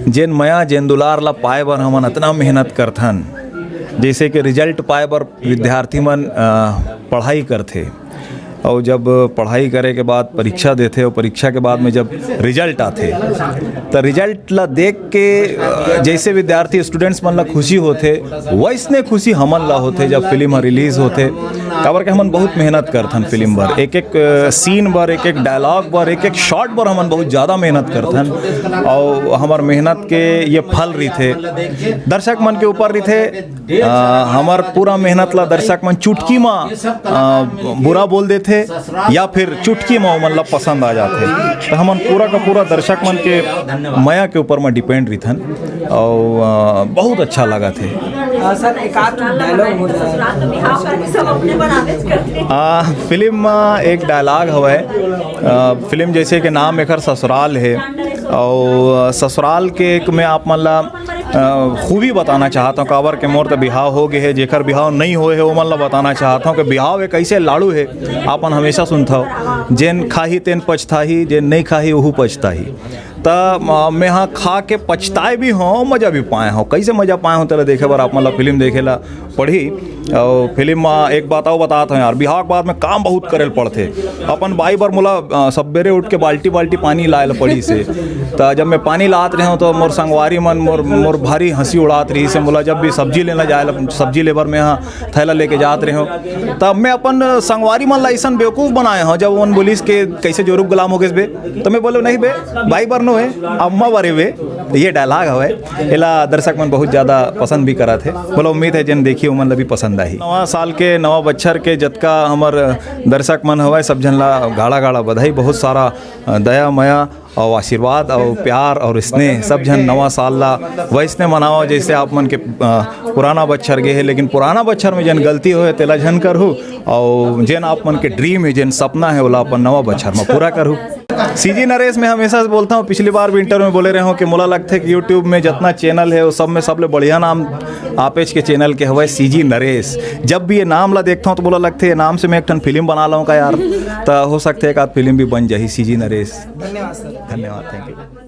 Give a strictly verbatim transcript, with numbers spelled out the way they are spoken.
जेन मया, जेन दुलार ला पाए बर हमन अतना मेहनत करथन, जैसे कि रिजल्ट पाए बर विद्यार्थी मन, अ, पढ़ाई करथे, और जब पढ़ाई करे के बाद परीक्षा देथे, और परीक्षा के बाद में जब रिजल्ट आथे, त रिजल्ट ला देख के, अ, जैसे विद्यार्थी, स्टूडेंट्स मन ला खुशी होथे, वैसने खुशी हमन ला होथे, जब फिल्म ह रिलीज होथे। काबर के हमन बहुत मेहनत करथन फिल्म बर, एक एक, अ, सीन बर, एक एक डायलॉग बर, एक एक शॉट बर हमन बहुत ज़्यादा मेहनत करथन, और हमर मेहनत के ये फल रहिथे, दर्शक मन के ऊपर रहिथे। अ, हमर पूरा मेहनत ला दर्शक मन चुटकी म, अ, बुरा बोल देथे या फिर चुटकी म ओमन ला पसंद आ जाथे। तो हमन पूरा का पूरा दर्शक मन के मया के ऊपर म डिपेंड रहिथन, और, अ, बहुत अच्छा लगथे। सर, एक आध डायलॉग हो जाए। आ, फिल्म म एक डायलॉग हवय, आ, फिल्म जैसे कि नाम एकर ससुराल हे, और ससुराल के एक मैं आप मन ला, आ, खूबी बताना चाहत हूँ, काबर के मोर त बिहाव हो गए हे, जेकर बिहाव नहीं होए हे, ओमन ला बताना चाहत हूँ कि बिहाव एक ऐसे लाड़ू हे, आपन हमेशा सुनथव, "जेन खाही तेन पछताही, जेन नहीं खाही ओहू पछताही।" त, आ, मैं हा खा के पछताए भी हूँ, मजा भी पाए हूँ। कैसे मजा पाए हूँ, तेला देखे बर आप मन ला फिल्म देखे ला पड़ही। और फिल्म म एक बात और बतात हूँ यार, बिहाव के बाद में काम बहुत करे ल पड़थे। अपन बाई बर मोला, अ, सबेरे उठ के बाल्टी बाल्टी पानी लाए ल पड़ी से। त जब मैं पानी लात रहे हूँ तो मोर संगवारी मन मोर, मोर भारी हंसी उड़ात रही से। मोला जब भी सब्जी लेना जाए ल, सब्जी लेबर में यहाँ थैला लेके जात रहे हूँ, तब मैं अपन संगवारी मन ला ऐसन बेवकूफ़ बनाए हूँ। जब उन बोलिस के कैसे जोरू गुलाम हो गए बे, तो मैं बोलो, "नहीं बे, बाई बर नो है, अम्मा बर हे बे।" ये डायलॉग हवे, एला दर्शक मन बहुत ज़्यादा पसंद भी करत हे। बोला, उम्मीद है जेन देखी ओमन ला भी पसंद आही। नवा साल के, नवा बच्छर के जतका हमर दर्शक मन हवय, सब झन ला गाड़ा गाड़ा बधाई, बहुत सारा, अ, दया मया और आशीर्वाद और प्यार और स्नेह, सब झन नवा साल ला वैसने मनाओ जैसे आप मन के, अ, पुराना बच्छर गे हे। लेकिन पुराना बच्छर में जेन गलती होए तेला झन करहू, और जेन आप मन के ड्रीम है, जेन सपना है, ओला अपन नवा बच्छर में पूरा करहू। सीजी नरेश, मैं हमेशा से बोलता हूँ, पिछली बार भी इंटरव्यू में बोले रहे हूँ कि मोला लगथे कि YouTube में जितना चैनल है, वो सब में सबले बढ़िया नाम आपेच के चैनल के हवय, सीजी नरेश। जब भी ये नाम ला देखता हूँ तो मोला लगथे ये नाम से मैं एक ठन फिल्म बना लाऊं का यार। तो हो सकथे एक आध फिल्म भी बन जाही, सीजी नरेश। धन्यवाद सर। धन्यवाद, थैंक यू।